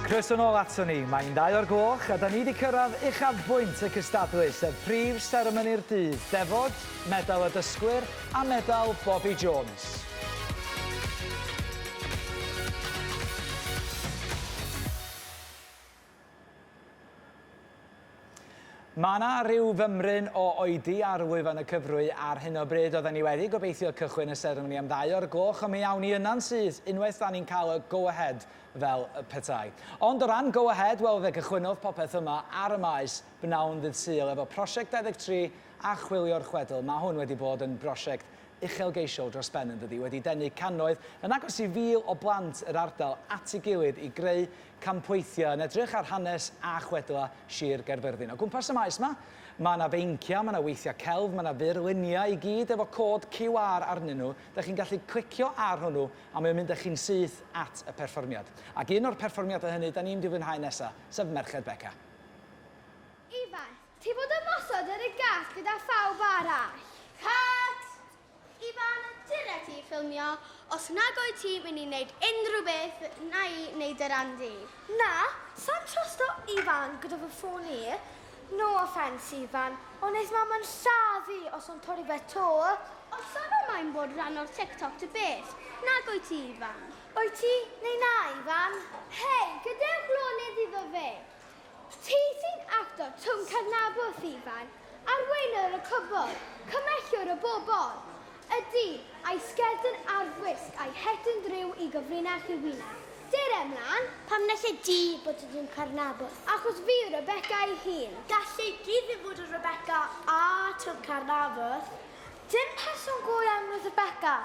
Croeso nôl ato ni. Mae'n ddau o'r gloch a da ni wedi cyrraedd uchafbwynt y cystadlu, sef prif seremoni'r dydd, defod, medal y dysgwyr a medal Bobby Jones. Mae 'na ryw fymryn o oedi ar lwyfan y cyfrwy ar hyn o bryd. Oedden ni wedi gobeithio cychwyn y seremoni am ddau o'r gloch, ond mi awn ni yna'n syth unwaith 'da ni'n cael y go ahead fel petai. Ond o ran go ahead, wel fe gychwynnodd popeth yma ar y maes bnawn ddydd Sul efo Prosiect 23 a Chwilio'r Chwedl. Mae hwn wedi bod yn brosiect uchelgeisiol dros ben yn dydi, wedi denu cannoedd, yn agos i fil o blant yr ardal at ei gilydd i greu campweithiau yn edrych ar hanes a chwedlau Sir Gaerfyrddin. O gwmpas y maes 'ma, mae 'na feinciau, mae 'na weithiau celf, mae 'na furluniau i gyd efo cod QR arnyn nhw. Dach chi'n gallu clicio ar hwnnw a mae o'n mynd â chi'n syth at y perfformiad. Ac un o'r perfformiadau hynny 'da ni'n mynd i fwynhau nesa, sef Merched Beca. Ifan, ti fod ymosod ar y gath gyda phawb arall. Cut! Ifan, dyre ti ffilmio, os nag wyt ti mynd i wneud unrhyw beth na i wneud dy ran di. Na, sai'n trysto Ifan gyda fy ffôn i. No offence Ifan, ond neith mam yn lladd fi os o'n torri fe 'to. Os oedd o moyn bod rhan o'r TikTok ta beth, nag wyt ti Ifan? Wyt ti neu na Ifan? Hei, gadewch lonydd iddo fe. Ti sy'n actor Twm Cydnabwth, Ifan, arweinydd y cwbl, cymhelliwr y bobl. Ydy, a'i sgert yn arfwisg a'i het yn driw i gyfrinach i'w wyneb. Dere ymlaen! Pam na lle di bod yn Twm Carnabwth? Achos fi yw Rebecca ei hun. Gallu di ddim bod yn Rebecca a Twm Carnabwth. Dim person go iawn oedd Rebecca,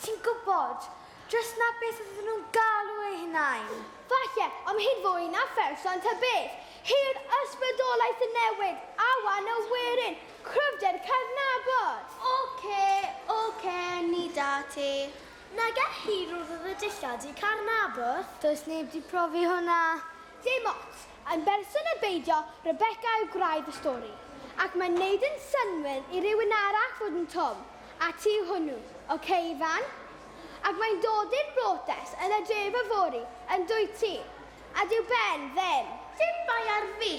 ti'n gwybod. Jyst 'na beth oedden nhw'n galw eu hunain. Falle, ond hi'n fwy na pherson ta beth. Hi yw'r ysbrydolaeth y newid, awen y werin, cryfder cydnabod. Oce, oce, ni da ti. Nage hi roddodd y dillad i Carnabwth? Does neb 'di profi hwnna. Dim ots. Yn berson neu beidio, Rebecca yw gwraidd y stori. Ac mae'n neud yn synnwyr i rywun arall fod yn Twm, a ti yw hwnnw. Oce, Ifan? Ac mae'n dod i'r brotest yn y dref yfory, yn dwyt ti? A dyw Ben ddim. Dim bai ar fi,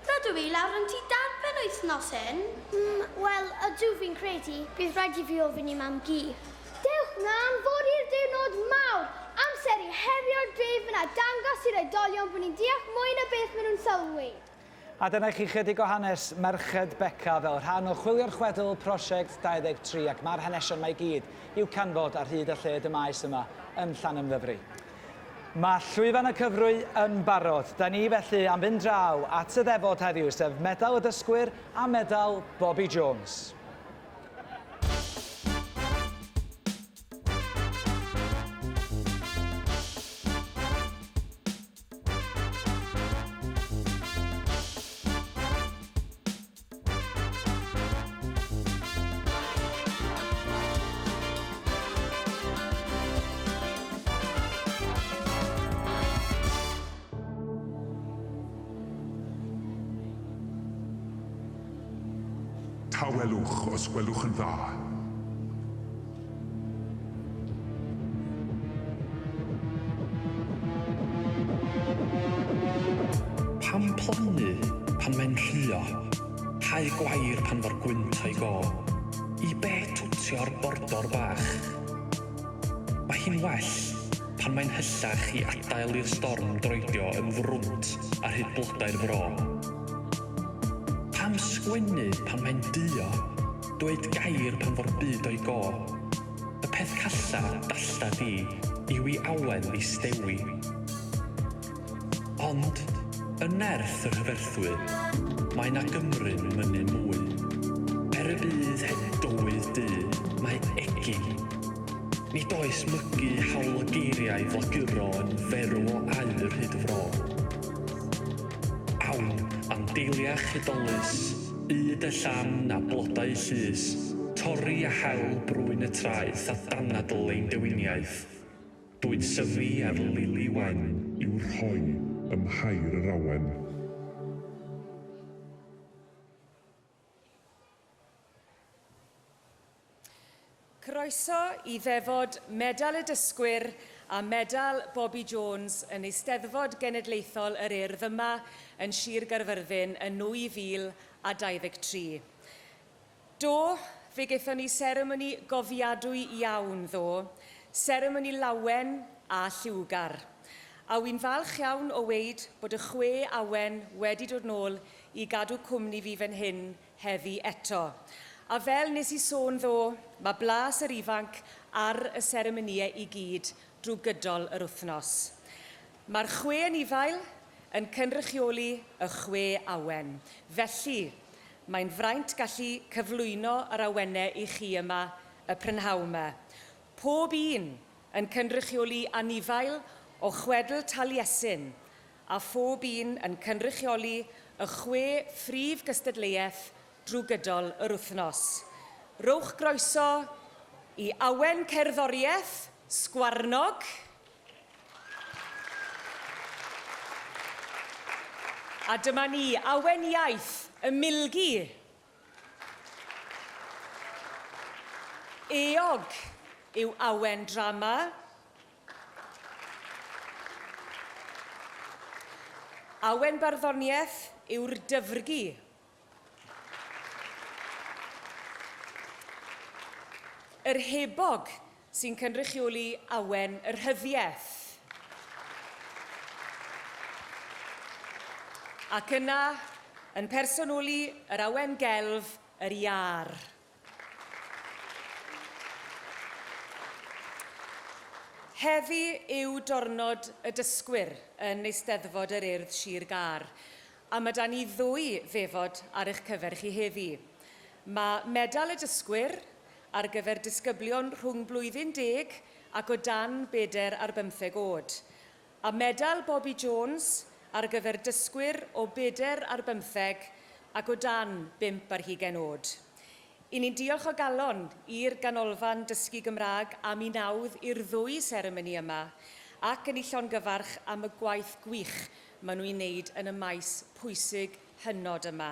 rydw i lawr yn tŷ Dad penwythnos hyn. Mm, wel, ydw, fi'n credu. Bydd rhaid i fi ofyn i Mam-gu. Dewch mlaen, fory yw'r diwrnod mawr! Amser i herio'r dref yna, dangos i'r oedolion bod ni'n deall mwy na beth maen nhw'n sylwi. A dyna i chi chydig o hanes Merched Beca fel rhan o Chwilio'r Chwedl Prosiect 23 ac mae'r hanesion 'ma i gyd i'w canfod ar hyd a lled y maes yma yn Llanymddyfri. Mae llwyfan y cyfrwy yn barod. Da ni felly am fynd draw at y ddefod heddiw, sef Medal y Dysgwyr a Medal Bobby Jones. Tawelwch os gwelwch yn dda. Pam plannu pan mae'n rhuo? Hau gwair pan fo'r gwynt o'i go? I be twtio'r bordor bach? Mae hi'n well pan mae'n hyllach i adael i'r storm droedio yn frwnt ar hyd blodau'r fro. Pam sgwennu pan mae'n duo? Dweud gair pan fo'r byd o'i go? Y peth calla, dalla di, yw i awen ddistewi. Ond, yn nerth y rhyferthwy, mae 'na Gymru'n mynnu mwy. Er y bydd hen dywydd du, mae egin. Nid oes mygu hawl y geiriau flaguro yn ferw o aur hyd y fro. Awn, a'n deiliach hudolus, Byd y llan a blodau llys, torri a hel brwyn y traeth a danadl ein dewiniaeth. Dwyn syfi ar lili wen. I'w rhoi ym mhair yr awen. Croeso i ddefod Medal y Dysgwyr a Medal Bobby Jones yn Eisteddfod Genedlaethol yr Urdd yma yn Sir Gaerfyrddin yn 2023. Do, fe gaethon ni seremoni gofiadwy iawn ddo, seremoni lawen a lliwgar. A wi'n falch iawn o weud bod y chwe awen wedi dod nôl i gadw cwmni fi fan hyn heddi eto. A fel nes i sôn ddo, mae blas yr ifanc ar y seremonïau i gyd drwy gydol yr wythnos. Mae'r chwe anifail yn cynrychioli y chwe awen. Felly, mae'n fraint gallu cyflwyno yr awennau i chi yma y prynhawn 'ma. Pob un yn cynrychioli anifail o chwedl Taliesin, a phob un yn cynrychioli y chwe phrif gystadleuaeth drwy gydol yr wythnos. Rhowch groeso i Awen Cerddoriaeth, Sgwarnog. A dyma ni, Awen Iaith, y Milgi. Eog yw Awen Drama. Awen Barddoniaeth yw'r Dyfrgi. Yr hebog sy'n cynrychioli awen y rhyddiaeth. Ac yna, yn personoli yr awen gelf, yr iâr. Heddi yw Diwrnod y Dysgwyr yn Eisteddfod yr Urdd Sir Gâr, a ma' 'da ni ddwy ddefod ar eich cyfer chi heddi. Ma' Medal y Dysgwyr ar gyfer disgyblion rhwng blwyddyn deg ac o dan bedair ar bymtheg oed, a Medal Bobi Jones ar gyfer dysgwyr o bedair ar bymtheg ac o dan bump ar hugain oed. I ni'n diolch o galon i'r Ganolfan Dysgu Gymraeg am i nawdd i'r ddwy seremoni yma ac yn eu llongyfarch am y gwaith gwych maen nhw'n ei wneud yn y maes pwysig hynod yma.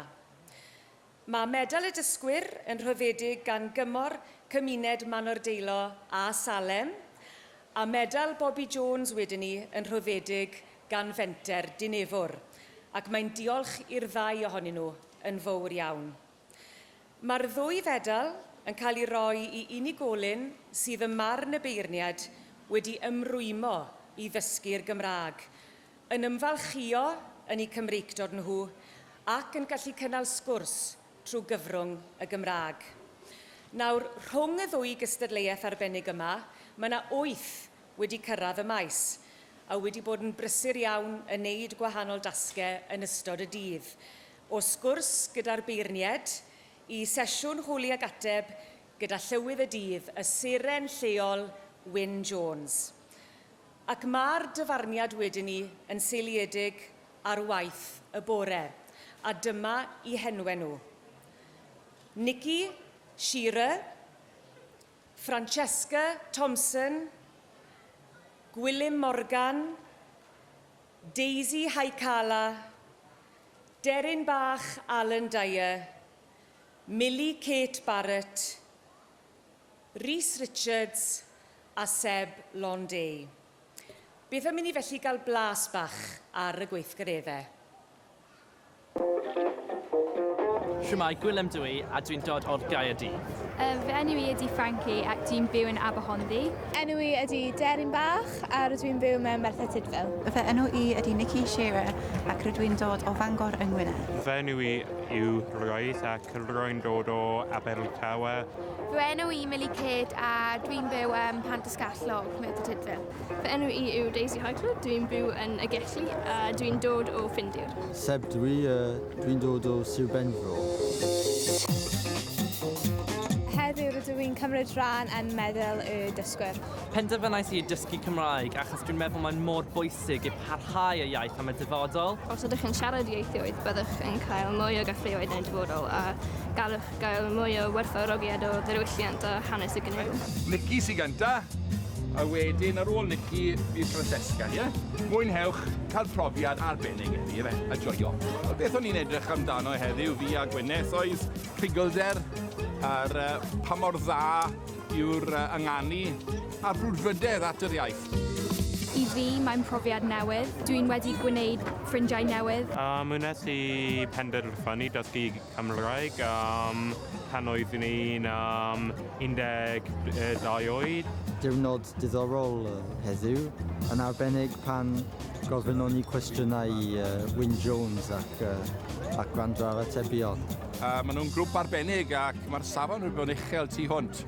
Mae Medal y Dysgwyr yn rhoddedig gan Gymor Cymuned Manor Deilo a Salem, a Medal Bobi Jones wedyn 'ny yn rhoddedig gan Fenter Dinefwr, ac mae'n diolch i'r ddau ohonyn nhw yn fowr iawn. Mae'r ddwy fedal yn cael eu rhoi i unigolyn sydd ym marn y beirniad wedi ymrwymo i ddysgu'r Gymraeg, yn ymfalchïo yn eu Cymreictod nhw ac yn gallu cynnal sgwrs trwy gyfrwng y Gymraeg. Nawr, rhwng y ddwy gystadleuaeth arbennig yma, mae yna wyth wedi cyrraedd y maes, a wedi bod yn brysur iawn yn neud gwahanol dasgau yn ystod y dydd. O sgwrs gyda'r beirniaid, i sesiwn holi ag ateb gyda llywydd y dydd, y seren lleol Wyn Jones. Ac mae'r dyfarniad wedyn 'ny yn seiliedig ar waith y bore, a dyma 'u henwe nhw. Nikki Shearer, Francesca Thompson, Gwilym Morgan, Daisy Haikala, Deryn Bach Alan Dyer, Millie Kate Barrett, Rhys Richards a Seb Londay. Beth am i ni felly gael blas bach ar y gweithgareddau? Shwmae, Gwilym dw i, a dwi'n dod o'r Gaerdydd. Fy enw i ydy Frankie ac dwi'n byw yn Aberhonddu. Enw i ydy Deryn Bach a rydw i'n byw mewn Merthyr Tudful. Fy enw i ydy Nikki Shearer ac rydw i'n dod o Fangor yng Ngwynedd. Fy enw i yw Roedd ac rwy'n dod o Abertawe. Fy enw i Millie Kate a dwi'n byw ym Mhantysgallog, Merthyr Tydfil. Fy enw i yw Daisy Heigler, dwi'n byw yn y Gelli a dwi'n dod o Ffindir. Seb dwi, dwi'n dod o Sir Benfro. Heddiw rydw i'n cymryd rhan yn Meddwl y Dysgwyr. Penderfynais i dysgu Cymraeg achos dwi'n meddwl mae'n mor bwysig i parhau y iaith am y dyfodol. Os ydych yn siarad ieithoedd, byddwch yn cael mwy o gyfleoedd yn y dyfodol a gallwch gael mwy o werthfawrogiad o ddiwylliant a hanes y genedl. Nicky sy gynta, a wedyn ar ôl Nicky fydd Francesca, ie? Mwynhewch, cael profiad arbennig heddi, ife? A joio. Wel, beth o'n i'n edrych amdano heddiw, fi a Gwyneth, oedd rhuglder a'r uh, pa mor dda yw'r uh, ynganu a'r brwdfrydedd at yr iaith. I fi, mae'n profiad newydd. Dwi'n wedi gwneud ffrindiau newydd. Um, wnes i penderfynu dysgu Cymraeg um, pan oeddwn i'n um, 12 oed. Diwrnod diddorol heddiw, yn arbennig pan gofynnon ni cwestiynau i Wyn Jones ac, ac gwrando ar atebion. Uh, maen nhw'n grwp arbennig ac mae'r safon wedi bod yn uchel tu hwnt.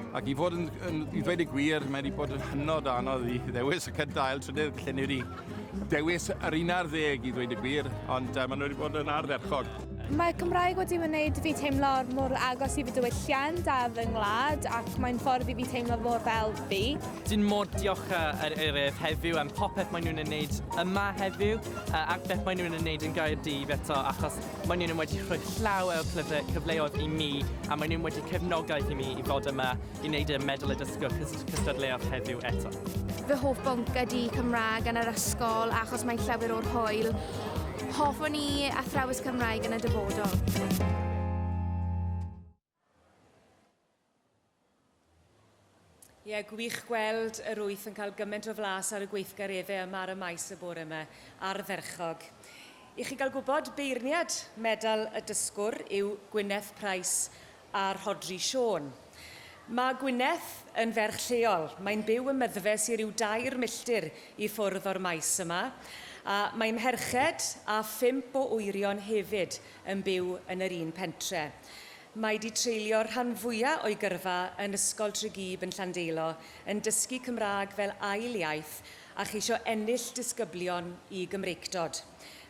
Ac i fod yn, yn, i ddweud y gwir, mae wedi bod yn hynod anodd i ddewis y cyntaf, ail, trydydd, lle ni wedi dewis yr un ar ddeg i ddweud y gwir, ond uh, maen nhw wedi bod yn ardderchog. Mae Cymraeg wedi wneud fi teimlo mor agos i fy diwylliant a fy ngwlad ac mae'n ffordd i fi teimlo mor fel fi. Dwi'n mor diolchgar yr Urdd heddiw am popeth maen nhw'n ei wneud yma heddiw ac beth maen nhw'n ei wneud yn Gaerdydd eto achos maen nhw'n wedi rhoi llawer o cyfleoedd i mi a maen nhw'n wedi cefnogaeth i mi i fod yma i wneud y Medal y Dysgwr cystadleuaeth heddiw eto. Fy hoff bwnc ydy Cymraeg yn yr ysgol achos mae'n llawer o'r hwyl. Hoffwn i athrawes Cymraeg yn y dyfodol. Ie, yeah, gwych gweld yr wyth yn cael gymaint o flas ar y gweithgareddau yma ar y maes y bore yma, ardderchog. I chi gael gwybod, beirniad Medal y Dysgwr yw Gwyneth Price a Rhodri Siôn. Mae Gwyneth yn ferch lleol. Mae'n byw ym Myddfes i ryw dair milltir i ffwrdd o'r maes yma. A mae mherched a phump o wyrion hefyd yn byw yn yr un pentre. Mae 'di treulio'r rhan fwya o'i gyrfa yn Ysgol Tregib yn Llandeilo yn dysgu Cymraeg fel ail iaith a cheisio ennill disgyblion i Gymreictod.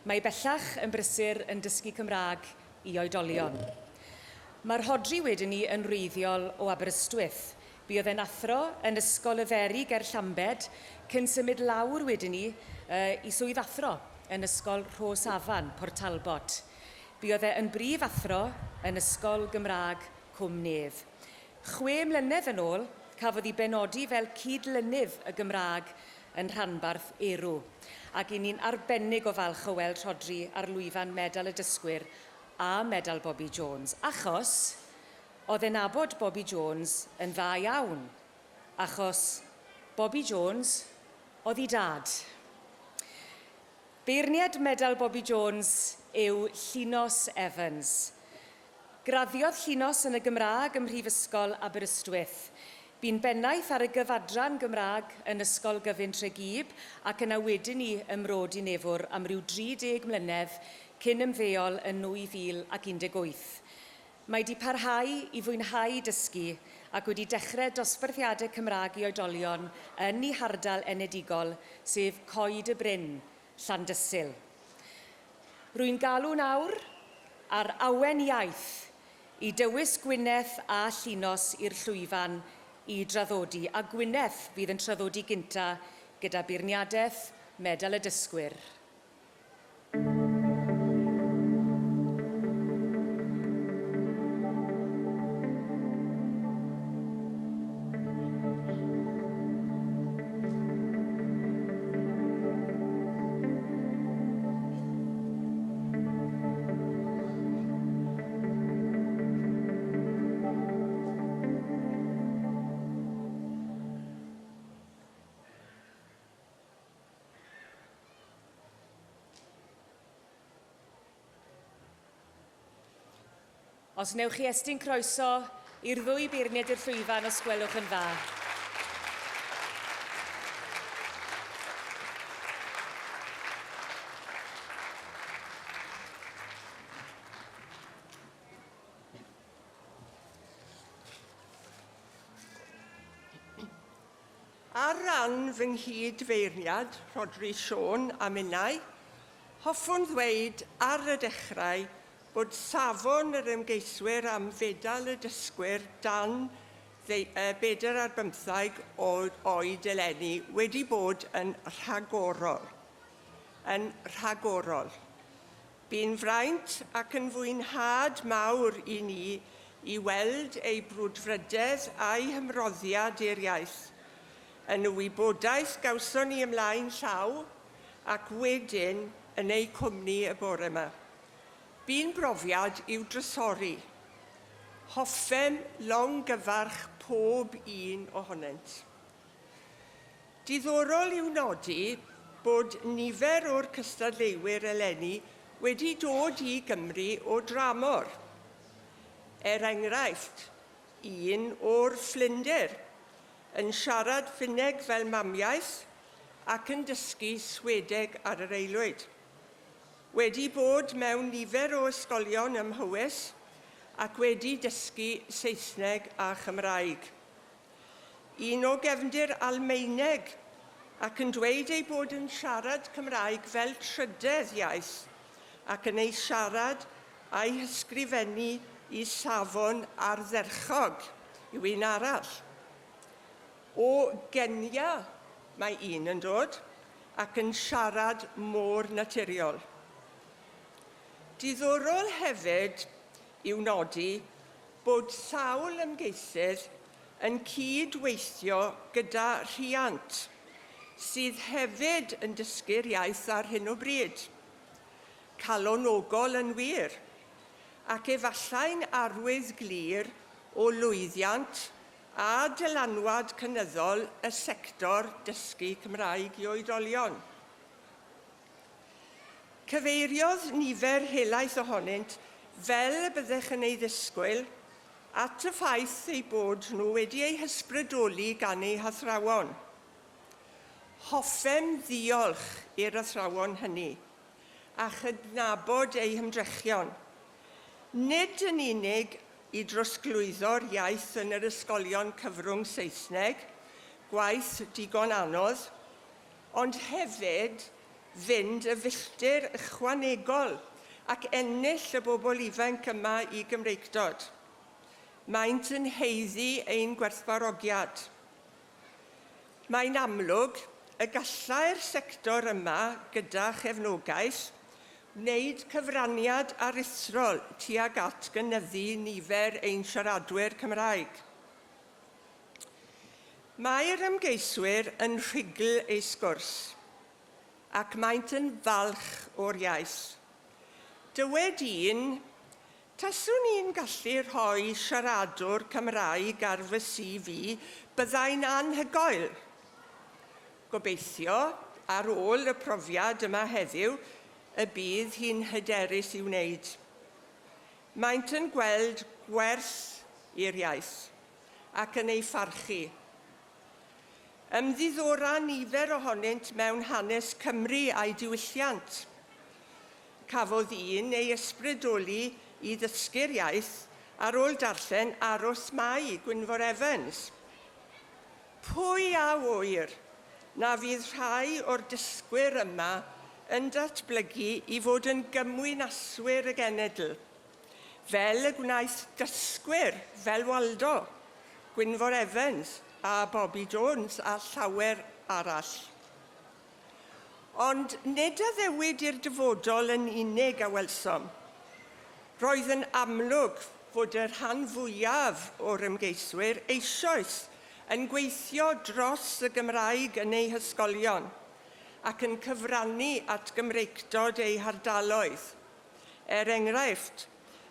Mae bellach yn brysur yn dysgu Cymraeg i oedolion. Mae Rhodri wedyn 'ny yn wreiddiol o Aberystwyth. Buodd e'n athro yn Ysgol y Dderi ger Llambed cyn symud lawr wedyn 'ny i swydd athro yn Ysgol Rhos Afan, Port Talbot. Buodd e yn brif athro yn Ysgol Gymraeg Cwm Nedd. Chwe mlynedd yn ôl, cafodd 'i benodi fel cyd-lynydd y Gymraeg yn rhanbarth Erw. Ac 'yn ni'n arbennig o falch o weld Rhodri ar lwyfan Medal y Dysgwyr a Medal Bobi Jones, achos oedd e'n nabod Bobi Jones yn dda iawn, achos Bobi Jones oedd 'i dad. Beirniad Medal Bobi Jones yw Llinos Evans. Graddiodd Llinos yn y Gymraeg ym Mhrifysgol Aberystwyth. Bu'n bennaeth ar y gyfadran Gymraeg yn Ysgol Gyfun Tregib ac yna wedyn 'ny ym Mro Dinefwr am ryw 30 mlynedd cyn ymddeol yn 2018. Mae 'di parhau i fwynhau dysgu ac wedi dechrau dosbarthiadau Cymraeg i oedolion yn 'i hardal enedigol, sef Coed y Bryn, Llandysul. Rwy'n galw nawr ar Awen Iaith i dywys Gwyneth a Llinos i'r llwyfan i draddodi, a Gwyneth fydd yn traddodi gynta gyda beirniadaeth Medal y Dysgwyr. Os wnewch chi estyn croeso i'r ddwy beirniad i'r llwyfan os gwelwch yn dda. Ar ran fy nghyd-feirniad, Rhodri Siôn, a minnau, hoffwn ddweud ar y dechrau bod safon yr ymgeiswyr am Fedal y Dysgwyr dan bedair ar bymtheg oed eleni wedi bod yn rhagorol. Yn rhagorol. Bu'n fraint ac yn fwynhad mawr i ni i weld eu brwdfrydedd a'u hymroddiad i'r iaith, yn y wybodaeth gawson ni ymlaen llaw ac wedyn yn eu cwmni y bore 'ma. Bu'n brofiad i'w drysori. Hoffem longyfarch pob un ohonynt. Diddorol yw nodi bod nifer o'r cystadleuwyr eleni wedi dod i Gymru o dramor. Er enghraifft, un o'r Flinder, yn siarad Ffinneg fel mamiaith ac yn dysgu Swedeg ar yr aelwyd. Wedi bod mewn nifer o ysgolion ym Mhowys ac wedi dysgu Saesneg a Chymraeg. Un o gefndir Almaeneg ac yn dweud ei bod yn siarad Cymraeg fel trydedd iaith ac yn ei siarad a'i hysgrifennu i safon ardderchog yw un arall. O Genia mae un yn dod ac yn siarad mor naturiol. Diddorol hefyd yw nodi bod sawl ymgeisydd yn cyd-weithio gyda rhiant sydd hefyd yn dysgu'r iaith ar hyn o bryd. Calonogol yn wir, ac efallai'n arwydd glir o lwyddiant a dylanwad cynyddol y sector dysgu Cymraeg i oedolion. Cyfeiriodd nifer helaeth ohonynt, fel y byddech yn ei ddisgwyl, at y ffaith eu bod nhw wedi eu hysbrydoli gan eu hathrawon. Hoffem ddiolch i'r athrawon hynny a chydnabod eu hymdrechion, nid yn unig i drosglwyddo'r iaith yn yr ysgolion cyfrwng Saesneg, gwaith digon anodd, ond hefyd fynd y filltir ychwanegol ac ennill y bobl ifanc yma i Gymreictod. Maent yn haeddu ein gwerthfawrogiad. Mae'n amlwg y gallai'r sector yma, gyda chefnogaeth, wneud cyfraniad aruthrol tuag at gynyddu nifer ein siaradwyr Cymraeg. Mae'r ymgeiswyr yn rhugl eu sgwrs, ac maent yn falch o'r iaith. Dywed un, Taswn i'n gallu rhoi siaradwr Cymraeg ar fy CV, byddai'n anhygoel! Gobeithio, ar ôl y profiad yma heddiw, y bydd hi'n hyderus i wneud. Maent yn gweld gwerth i'r iaith, ac yn ei pharchu. Ymddiddora nifer ohonynt mewn hanes Cymru a'i diwylliant. Cafodd un ei ysbrydoli i ddysgu'r iaith ar ôl darllen Aros Mai Gwynfor Evans. Pwy a ŵyr na fydd rhai o'r dysgwyr yma yn datblygu i fod yn gymwynaswyr y genedl, fel y gwnaeth dysgwyr fel Waldo, Gwynfor Evans a Bobi Jones a llawer arall. Ond nid addewid i'r dyfodol yn unig a welsom. Roedd yn amlwg fod y rhan fwyaf o'r ymgeiswyr eisoes yn gweithio dros y Gymraeg yn eu hysgolion ac yn cyfrannu at Gymreictod eu hardaloedd. Er enghraifft,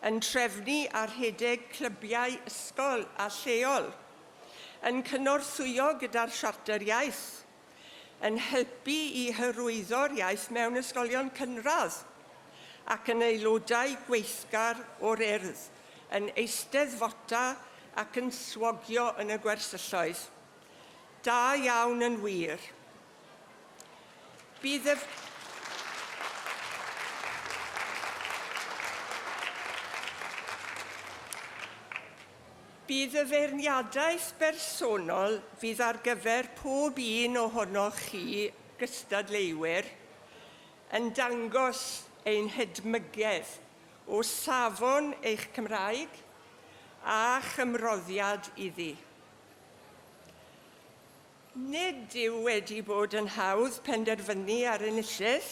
yn trefnu a rhedeg clybiau ysgol a lleol, yn cynorthwyo gyda'r Siarter Iaith, yn helpu i hyrwyddo'r iaith mewn ysgolion cynradd, ac yn aelodau gweithgar o'r Urdd, yn eisteddfota ac yn swogio yn y gwersylloedd. Da iawn yn wir. Bydd y... Bydd y feirniadaeth bersonol fydd ar gyfer pob un ohonoch chi gystadleuwyr yn dangos ein hedmygedd o safon eich Cymraeg a'ch ymroddiad iddi. Nid yw wedi bod yn hawdd penderfynu ar enillydd.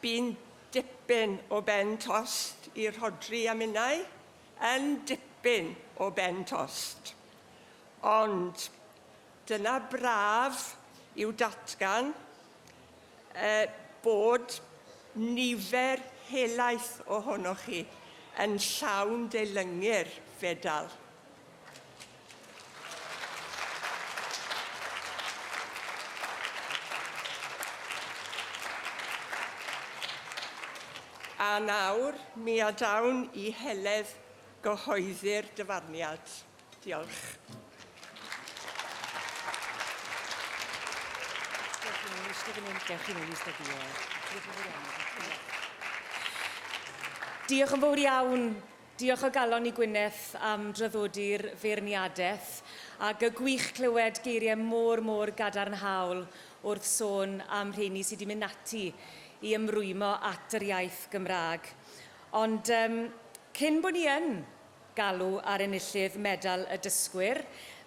Bu'n dipyn o ben tost i Rhodri a minnau, yn dipyn o ben tost. Ond dyna braf i'w datgan eh, bod nifer helaeth ohonoch chi yn llawn deilyngu'r fedal. A nawr, mi adawn i Heledd gyhoeddi'r dyfarniad. Diolch. Diolch yn fawr iawn. Diolch o galon i Gwyneth am draddodi'r feirniadaeth, ac y gwych clywed geiriau mor, mor gadarnhaol wrth sôn am rheini sydd wedi mynd ati i ymrwymo at yr iaith Gymraeg. Ond um, cyn bod ni yn galw ar enillydd Medal y Dysgwyr,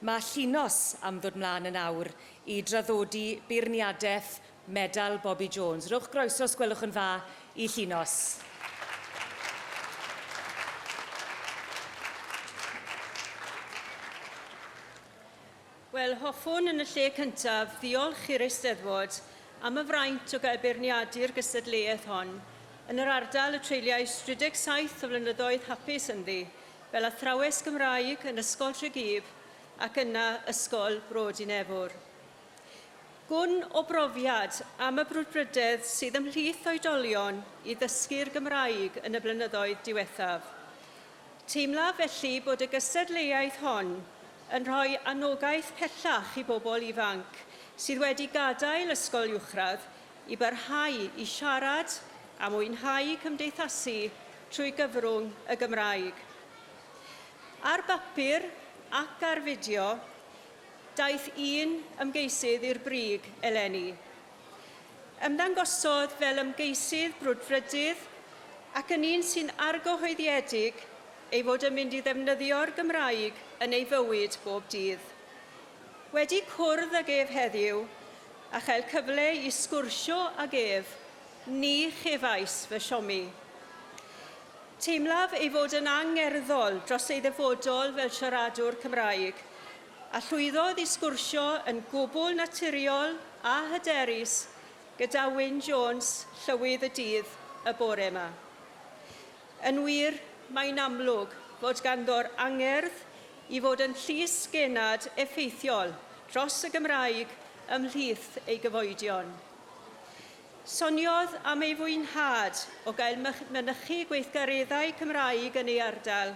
mae Llinos am ddod mlaen yn awr i draddodi beirniadaeth Medal Bobi Jones. Rhowch groeso os gwelwch yn dda i Llinos. Wel, hoffwn yn y lle cyntaf ddiolch i'r Eisteddfod am y fraint o gael beirniadu'r gystadleuaeth hon yn yr ardal y treuliais 37 o flynyddoedd hapus ynddi, fel athrawes Gymraeg yn Ysgol Tregib ac yna Ysgol Bro Dinefwr. Gwn o brofiad am y brwdfrydedd sydd ymhlith oedolion i ddysgu'r Gymraeg yn y blynyddoedd diwethaf. Teimlaf felly bod y gystadleuaeth hon yn rhoi anogaeth pellach i bobl ifanc sydd wedi gadael ysgol uwchradd i barhau i siarad a mwynhau cymdeithasu trwy gyfrwng y Gymraeg. Ar bapur ac ar fideo, daeth un ymgeisydd i'r brig eleni. Ymddangosodd fel ymgeisydd brwdfrydydd ac yn un sy'n argyhoeddiedig ei fod yn mynd i ddefnyddio'r Gymraeg yn ei fywyd bob dydd. Wedi cwrdd ag ef heddiw a chael cyfle i sgwrsio ag ef, ni chefais fy siomi. Teimlaf ei fod yn angerddol dros ei ddyfodol fel siaradwr Cymraeg, a llwyddodd i sgwrsio yn gwbl naturiol a hyderus gyda Wyn Jones, Llywydd y Dydd, y bore yma. Yn wir, mae'n amlwg fod ganddo'r angerdd i fod yn llys genad effeithiol dros y Gymraeg ymhlith ei gyfoedion. Soniodd am ei fwynhad o gael mynychu gweithgareddau Cymraeg yn ei ardal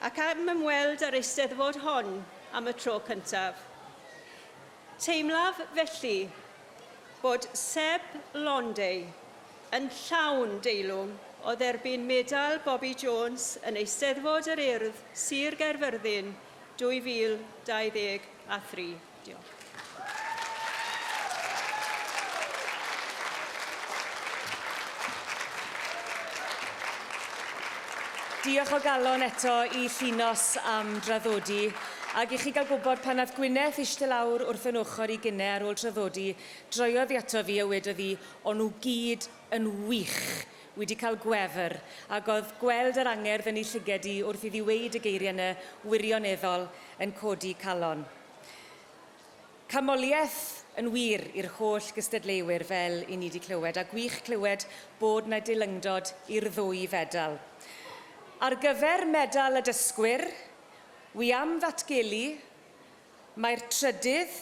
ac am ymweld â'r Eisteddfod hon am y tro cyntaf. Teimlaf felly bod Seb Londey yn llawn deilwng o dderbyn Medal Bobi Jones yn Eisteddfod yr Urdd Sir Gaerfyrddin 2023. Diolch. Diolch o galon eto i Llinos am draddodi. Ac i chi gael gwybod pan nath Gwyneth eistedd lawr wrth yn ochr i gynne ar ôl traddodi, droiodd hi ato fi a wedodd hi, o'n nhw gyd yn wych, wedi cael gwefr, ac oedd gweld yr angerdd yn ei llyged hi wrth iddi weud y geiriau yna wirioneddol yn codi calon. Canmoliaeth yn wir i'r holl gystadleuwyr fel i ni 'di clywed, a gwych clywed bod 'na deilyngdod i'r ddwy fedal. Ar gyfer medal y dysgwyr, wi am ddatgelu mai'r trydydd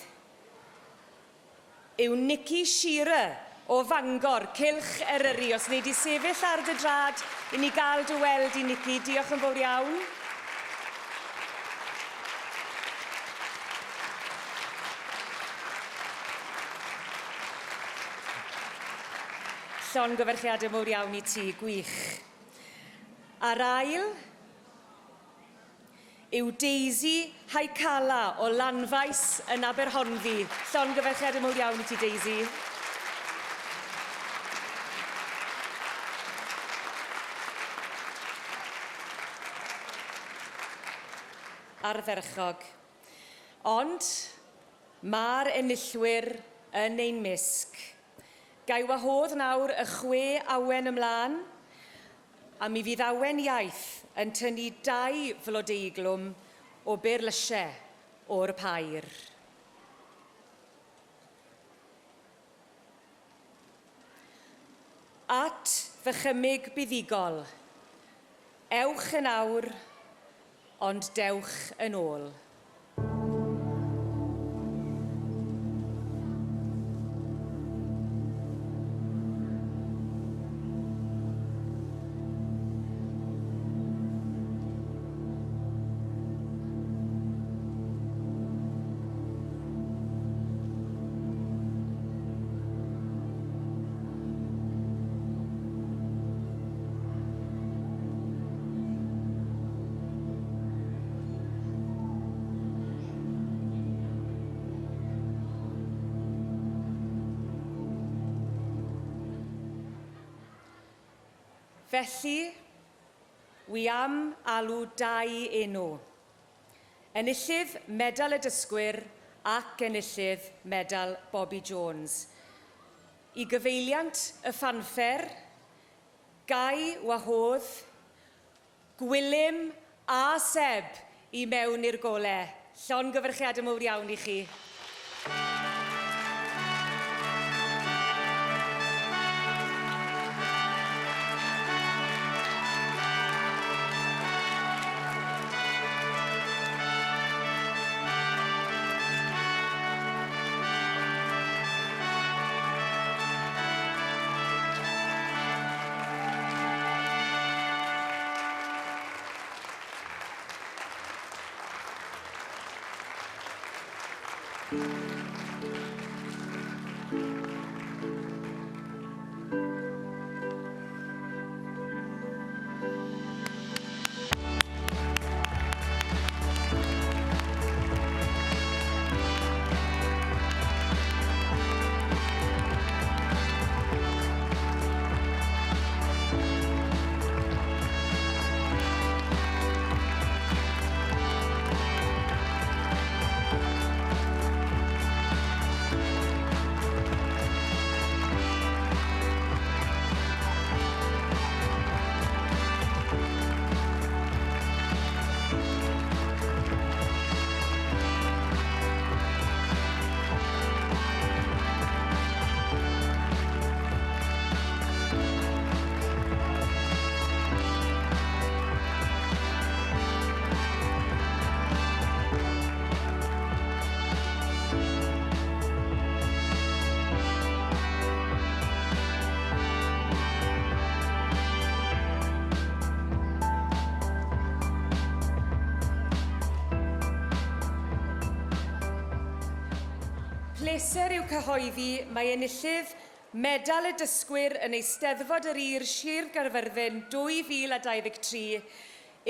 yw Nicky Shearer o Fangor, Cylch Eryri. Os wnei di sefyll ar dy drad i ni gael dy weld di, Nicky, diolch yn fawr iawn. Llongyfarchiadau mawr iawn i ti, gwych. A'r ail, yw Daisy Haikala o Lanfaes yn Aberhonddu. Llongyfarchiadau mawr iawn i ti, Daisy. Ardderchog. Ond mae'r enillwyr yn ein mysg. Ga i wahodd nawr y chwe awen ymlaen? A mi fydd Awen Iaith yn tynnu dau flodeuglwm o berlysiau o'r pair. At ddychymyg buddugol. Ewch yn awr, ond dewch yn ôl. Felly, wi am alw dau enw. Enillydd Medal y Dysgwyr ac enillydd Medal Bobi Jones. I gyfeiliant y ffanffer, Gai wahodd Gwilym a Seb i mewn i'r gole. Llongyfarchiadau mowr iawn i chi. Pleser yw cyhoeddi mai enillydd Medal y Dysgwyr yn Eisteddfod yr Urdd Sir Gaerfyrddin 2023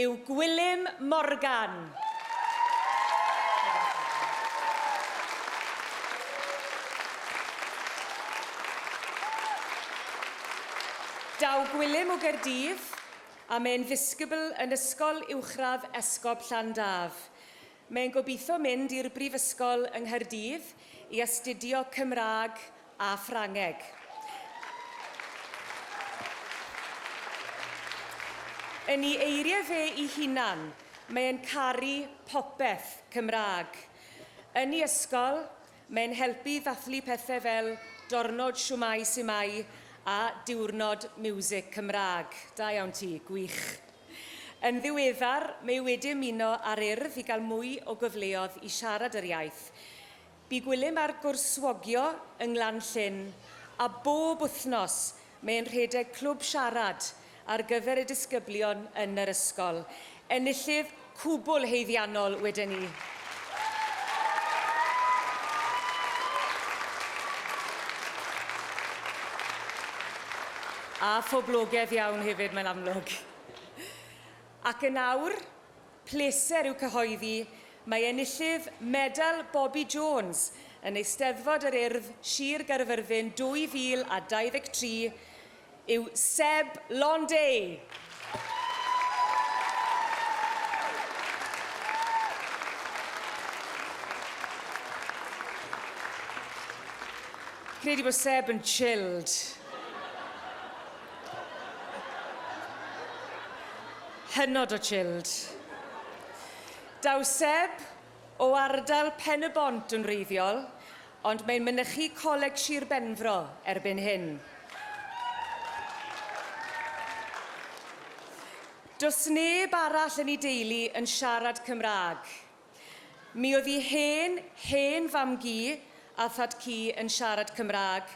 yw Gwilym Morgan. Daw Gwilym o Gaerdydd a mae'n ddisgybl yn Ysgol Uwchradd Esgob Llandaf. Mae'n gobeithio mynd i'r brifysgol yng Nghaerdydd i astudio Cymraeg a Ffrangeg. Yn ei eiriau fe ei hunan, mae e'n caru popeth Cymraeg. Yn ei ysgol, mae'n helpu i ddathlu pethau fel Dornod Shwmae Sumae a Diwrnod Miwsig Cymraeg. Da iawn ti, gwych. Yn ddiweddar, mae wedi ymuno â'r Urdd i gael mwy o gyfleodd i siarad yr iaith. Bu Gwilym ar gwrs swogio yng Nglan Llyn, a bob wythnos mae e'n rhedeg clwb siarad ar gyfer y disgyblion yn yr ysgol. Enillydd cwbl haeddiannol weden i. A phoblogaidd iawn hefyd, mae'n amlwg. Ac yn awr, pleser yw cyhoeddi mai enillydd Medal Bobi Jones yn Eisteddfod yr Urdd Sir Gaerfyrddin 2023 yw Seb Londay! Credu bod Seb yn chilled. Hynod o chilled. Daw Seb o ardal Pen-y-bont yn wreiddiol, ond mae'n mynychu Coleg Sir Benfro erbyn hyn. Does neb arall yn ei deulu yn siarad Cymraeg. Mi oedd ei hen, hen fam-gu a thad-cu yn siarad Cymraeg,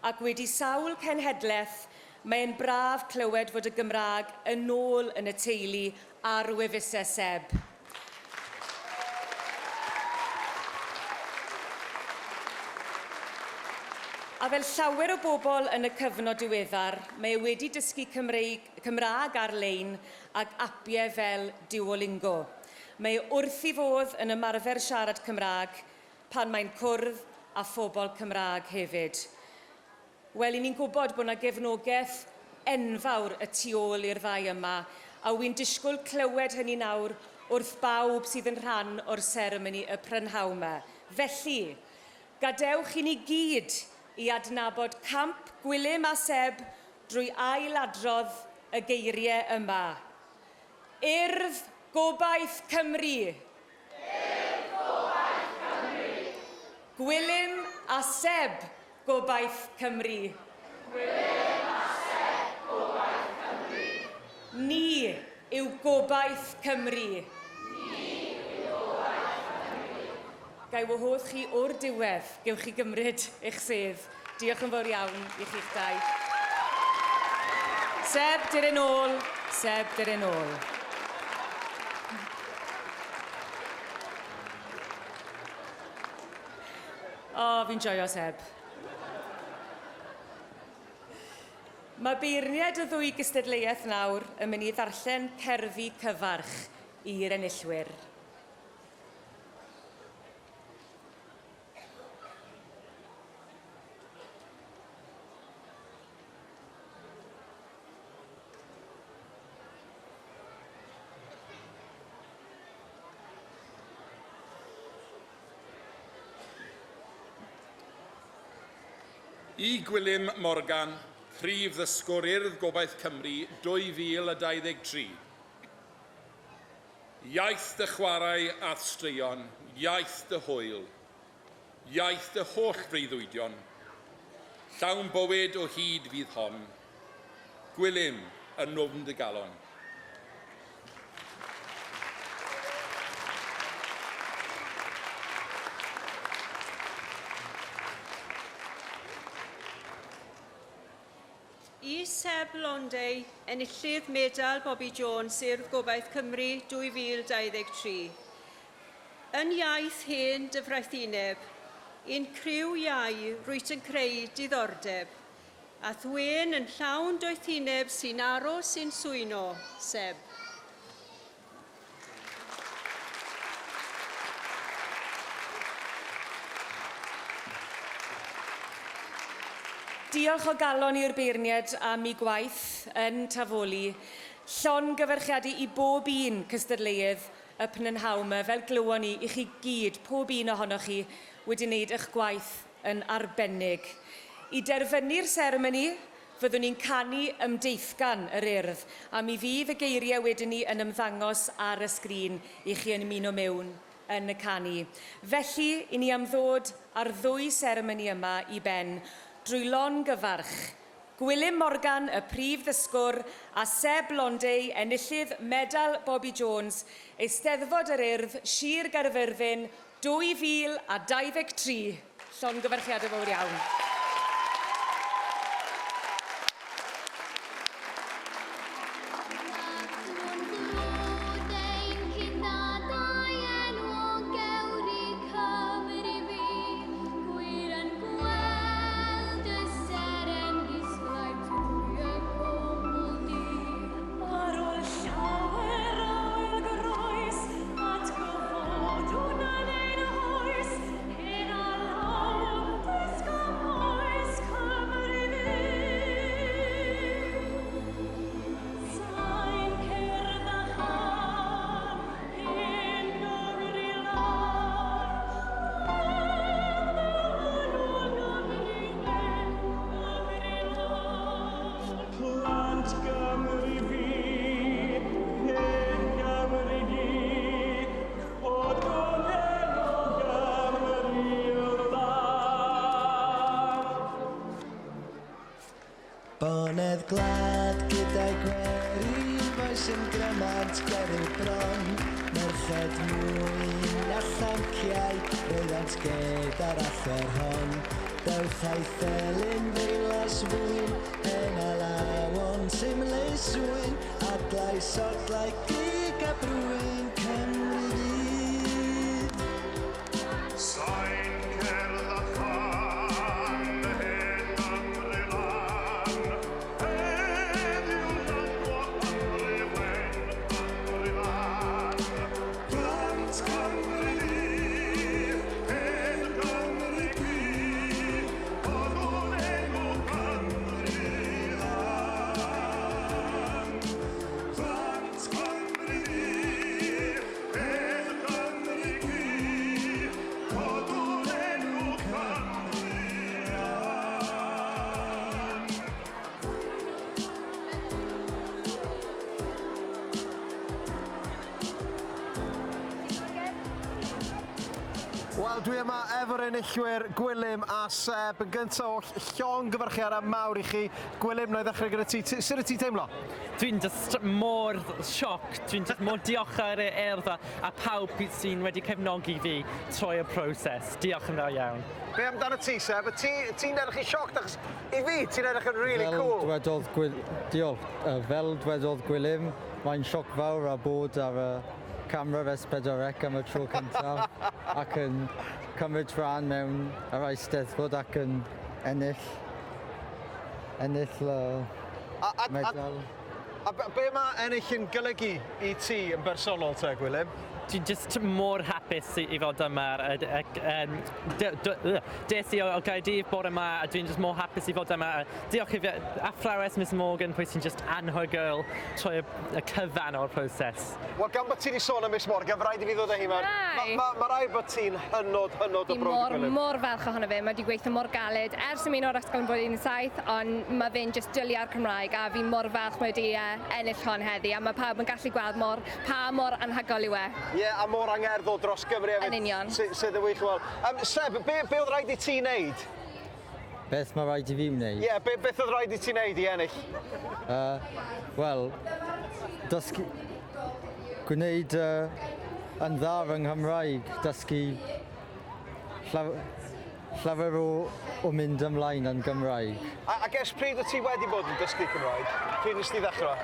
ac wedi sawl cenhedlaeth, mae'n braf clywed fod y Gymraeg yn ôl yn y teulu ar wefusau Seb. A fel llawer o bobl yn y cyfnod diweddar, mae e wedi dysgu Cymreig, Cymraeg ar-lein ag apiau fel Duolingo. Mae e wrth ei fodd yn ymarfer siarad Cymraeg pan mae'n cwrdd â phobl Cymraeg hefyd. Wel, 'y ni'n gwybod bod 'na gefnogaeth enfawr y tu ôl i'r ddau yma, a wy'n disgwyl clywed hynny nawr wrth bawb sydd yn rhan o'r seremoni y prynhawn 'ma. Felly, gadewch i ni gyd i adnabod camp Gwilym a Seb drwy ail-adrodd y geiriau yma. Urdd Gobaith Cymru! Urdd Gobaith Cymru! Gwilym a Seb Gobaith Cymru! Gwilym a Seb Gobaith Cymru! Ni yw gobaith Cymru! Ni yw gobaith Cymru! Ga i wahodd chi o'r diwedd, gewch chi gymryd eich sedd. Diolch yn fawr iawn i chi'ch dau. Seb, dere nôl. Seb, dere nôl. O, fi'n joio Seb. Mae beirniaid y ddwy gystadleuaeth nawr yn mynd i ddarllen cerddi cyfarch i'r enillwyr. I Gwilym Morgan, Prif Ddysgwr Urdd Gobaith Cymru 2023. Iaith dy chwarae a'th straeon, iaith dy hwyl, iaith dy holl freuddwydion. Llawn bywyd o hyd fydd hon. Gwilym, yn nwfn dy galon. I Seb Londey, enillydd Medal Bobi Jones Urdd Gobaith Cymru 2023. Yn iaith hen dy ffraethineb, i'n criw iau rwyt yn creu diddordeb, a thwên yn llawn doethineb sy'n aros i'n swyno, Seb. Diolch o galon i'r beirniaid am eu gwaith yn tafoli. Llongyfarchiadau i bob un cystadleuydd y prynhawn 'ma. Fel glywon ni, i chi gyd, pob un ohonoch chi, wedi wneud eich gwaith yn arbennig. I derfynu'r seremoni, fyddwn ni'n canu ymdeithgan yr Urdd, a mi fydd y geiriau wedyn ni yn ymddangos ar y sgrin i chi yn ymuno mewn yn y canu. Felly, i ni am ddod â'r ddwy seremoni yma i ben drwy longyfarch Gwilym Morgan, y prif ddysgwr, a Seb Londey, enillydd Medal Bobi Jones, Eisteddfod yr Urdd, Sir Gaerfyrddin, 2023. Llongyfarchiadau fawr iawn. Bonedd gwlad gyda'i gwerin Fois yn grymant ger eu bron Merched mwyn a llanciau Roeddant gyda'r allor hon Dewch a'i thelyn ddeilas fwyn Hen alawon syml eu swyn Adlais odlau gig a brwyn Cymru fydd. Sain cerdd a chân hen Gymru lân, heddiw llanwo Cymru wen, Cymru lân. Plant Cymru ddu, hen Gymru gry, byddwn enw Cymru lân. Wel, dwi yma efo'r enillwyr Gwilym a Seb. Yn gyntaf oll, llongyfarchiadau mawr i chi. Gwilym, na i ddechrau gyda ti. Sut wyt ti'n teimlo? Dwi'n just mor sioc, dwi'n just mor diolchgar i'r Urdd a pawb sy'n wedi cefnogi fi trwy y proses. Diolch yn fawr iawn. Be amdano ti, Seb? Ti'n ti edrych yn shocked achos i fi, ti'n edrych yn really Fel cool. dwedodd Gwyl... Diolch. Fel dwedodd Gwilym, mae'n sioc fawr a bod ar y camera S4C am y tro cyntaf ac yn cymryd rhan mewn yr Eisteddfod ac yn ennill medal. A be mae ennill yn golygu i ti yn bersonol te, Gwilym? Dwi'n just mor hapus i fod yma. Des i o Gaerdydd bore yma a dwi'n just mor hapus i fod yma. Diolch i fi, athrawes Miss Morgan, pwy sy'n just anhygoel trwy y cyfan o'r proses. Wel, gan bod ti wedi sôn am Miss Morgan, rhaid i fi ddod â hi mewn. Hi. Ma rhaid bod ti'n hynod, hynod o Fi browd i mor, Gwilym. mor falch ohono fe. Mae wedi gweithio mor galed ers ymuno o'r ysgol yn blwyddyn 7, ond mae fe'n just dwlu ar Cymraeg a fi mor falch mae wedi ennill hon heddi a mae pawb yn gallu gweld pa mor anhygoel yw e. Ie, yeah, a mor angerddol dros Gymru hefyd. Yn union. Sydd yn wych i weld. Seb, be oedd rhaid i ti wneud? Beth mae rhaid i fi wneud? Ie, yeah, beth oedd rhaid i ti wneud i ennill? Wel, dysgu... Gwneud yn dda fy Nghymraeg, dysgu llawer o mynd ymlaen yn Gymraeg. Ac ers pryd wyt ti wedi bod yn dysgu Cymraeg? Pryd nes ti ddechrau?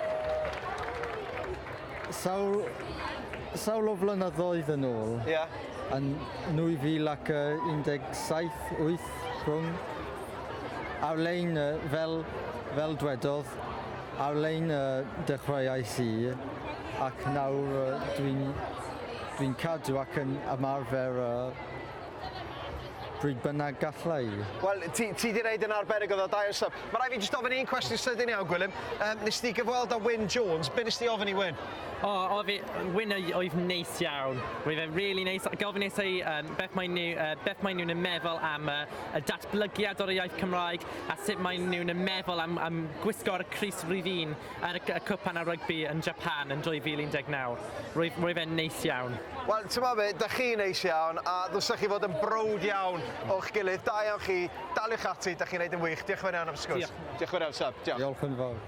Sawl o flynyddoedd yn ôl. Yn 2017, 8 rhwng. Ar-lein, fel dwedodd, ar-lein dechreuais i ac nawr dwi'n cadw ac yn ymarfer pryd bynnag galla i. Wel, ti di wneud yn arbennig o dda, da iawn, Seb. Mae rhaid fi jyst ofyn un cwestiwn sydyn iawn, Gwilym. Nes ti gyfweld â Wyn Jones. Be nes ti ofyn i Wyn? O, o fi, Wyn oedd neis iawn. Roedd e'n really neis. Gofyn i beth mae nhw'n meddwl am y datblygiad o'r iaith Cymraeg a sut mae nhw'n meddwl am gwisgo'r crys rhif 1 ar y cwpan ar rygbi yn Japan yn 2019. Roedd e'n neis iawn. Wel, ti'n meddwl be, da chi'n neis iawn a ddylsech chi fod yn browd iawn o'ch gilydd. Da iawn chi, daliwch ati, da chi'n neud yn wych. Diolch yn fawr iawn am y sgwrs. Diolch. Diolch yn fawr iawn, Seb. Diolch. Diolch yn fawr.